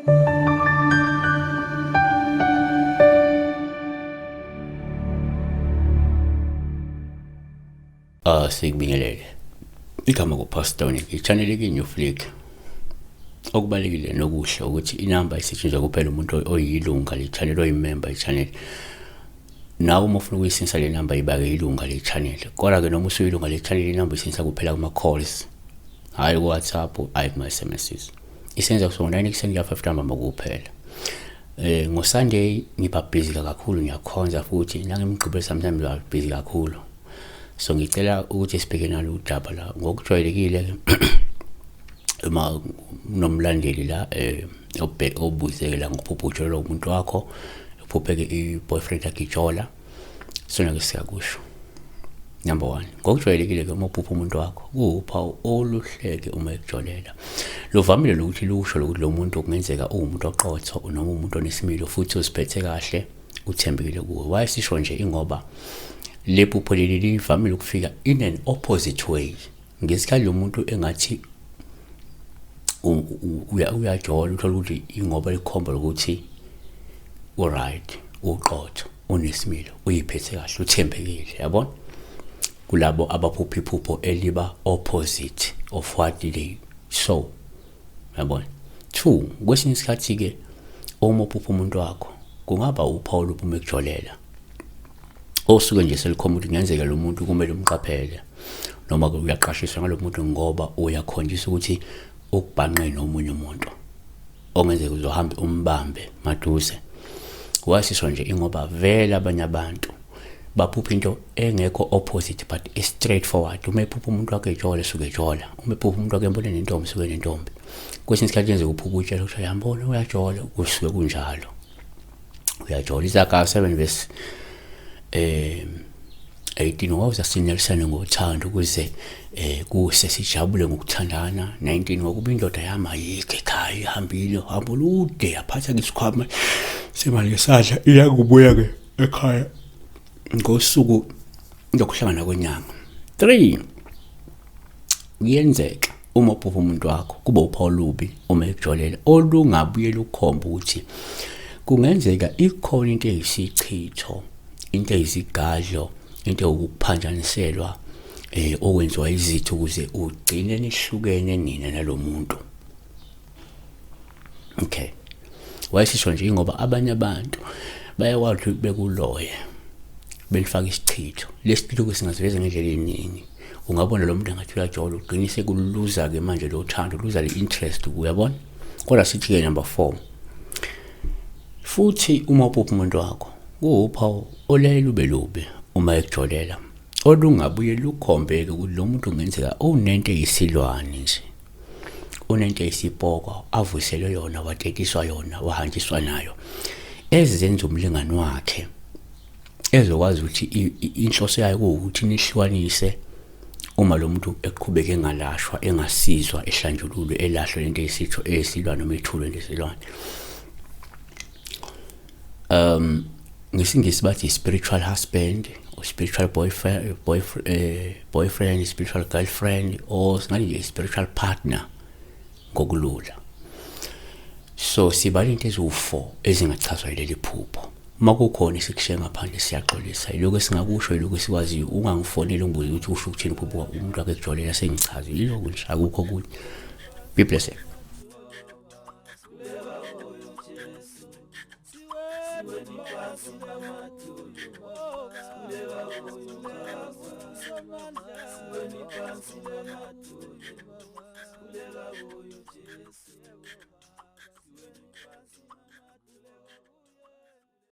Ah sikubingelele. Igama kuPastor Nick, i-channel ikiNew Flick. Okubalekile nokuhle ukuthi inamba isetshenziswa kuphela umuntu oyilunga le-channel oyimember i-channel. Nawe uma ufuna ukuyisindisa le namba ibake ilunga le-channel. Kodwa ke noma usuyilunga le-channel inamba isindisa kuphela kuma-calls. Hhayi ku-WhatsApp, hhayi kuma-SMSs. Isenza kusuka ngo-9 ekuseni kuya 5 ntambama kuphela. Eh ngoSunday ngiba busy kakhulu ngiyakhonza futhi nangemigqibelo sometimes ngiba busy kakhulu. So ngicela ukuthi sibheke nalo udaba la ngokujwayelekile uma unomlandeli la eh obuzeke la ngophupho lo umuntu wakho uphupheke i-boyfriend yakhe ijola sona ke siyakusho. Number 1, ngokujwayelekile ke uma uphupha umuntu wakho kuwuphawu oluhleke uma ekujolela. Luvamile lokuthi lusho lokuthi lo muntu kungenzeka uwumuntu oqotho noma umuntu onesimilo futhi uziphethe kahle uthembekile kuwe. Why sisho nje ingoba le phupho leli livamile ukufika in an opposite way. Ngesikhathi lo muntu engathi uyajola uthola ukuthi ingoba likhomba ukuthi u-right, uqotho, unesimilo, uyiphethe kahle, uthembekile, yabona? Kulabo abaphupha iphupho eliba opposite of what they saw, yabona? 2, kwesinye isikhathi-ke uma uphupha umuntu wakho kungaba uphawu lophuma ekujolela osuke nje selikhomba ukuthi kungenzeka lo muntu kumele umqaphele noma ke uyaqashiswa ngalo muntu ngoba uyakhonjiswa ukuthi ukubhanqe nomunye umuntu ongenzeka uzohamba umbambe maduze. Wasisho nje ingoba vele abanye abantu baphupha into engekho opposite but straight forward. Uma ephupha umuntu wakhe ejola esuke ejola, uma ephupha umuntu wakhe embona nentombi esuke nentombi. Kwesinye isikhathi yenzeka uphupha utshela ukuthi uyambona uyajola, kusuke kunjalo. Uyajola. Isaga 7 verse 18 wawuza sinelisane ngothando ukuze kuse sijabule ngokuthandana. 19 ngokuba indoda yami ayikho ekhaya, ihambile uhambo olude yaphatha isikhwama semali ngesadla, iyakubuya ke ekhaya ngosuku lokuhlangana kwenyanga. 3, kuyenzeka uma uphupha umuntu wakho kuba uphawu olubi uma ekujolela olungabuyela ukukhomba ukuthi kungenzeka ikhona into eyisichitho, into eyisigadlo, into ewukuphambaniselwa okwenziwa izitha ukuze ugcine nihlukene nina nalomuntu. Okay, wayesisho nje ngoba abanye abantu bayakwazi ukuthi bekuloye belifaka isichitho. Lesichitho singaziveza ngendlela eningi. Ungabona lo muntu engathi uyajola, ugcine sekuluza ke manje lo thando, luza le interest, uyabona? Kodwa sithi ke number 4, futhi uma uphupha umuntu wakho kuwuphawu olaye lube lubi uma ekujolela olungabuye lukhombeke ukuthi lo muntu kungenzeka unento eyisilwane nje, unento eyisipoko avuselwe yona, watetiswa yona, wahanjiswa nayo, ezenza umlingani wakhe ezokwazi ukuthi inhloso yayo kuwukuthi nihlukanise uma lo muntu eqhubeke engalashwa, engasizwa, ehlanjululwe, elahlwe lento eyisitho eyisilwane noma ethulwe lento eyisilwane. Ngesingisi bathi spiritual husband or spiritual boyfriend, boyfriend, spiritual girlfriend, or singathi nje spiritual partner ngokulula. So sibala into eziwu-4 ezingachazwa yileli phupho. Uma kukhona esikushiye ngaphandle siyaxolisa, yilokhu esingakusho, yilokhu esikwaziyo. Ungangifoneli ungibuze ukuthi usho ukuthini uphupho umuntu wakhe ekujolela, sengichaze yilokhu nje, akukho okunye. Be blessed.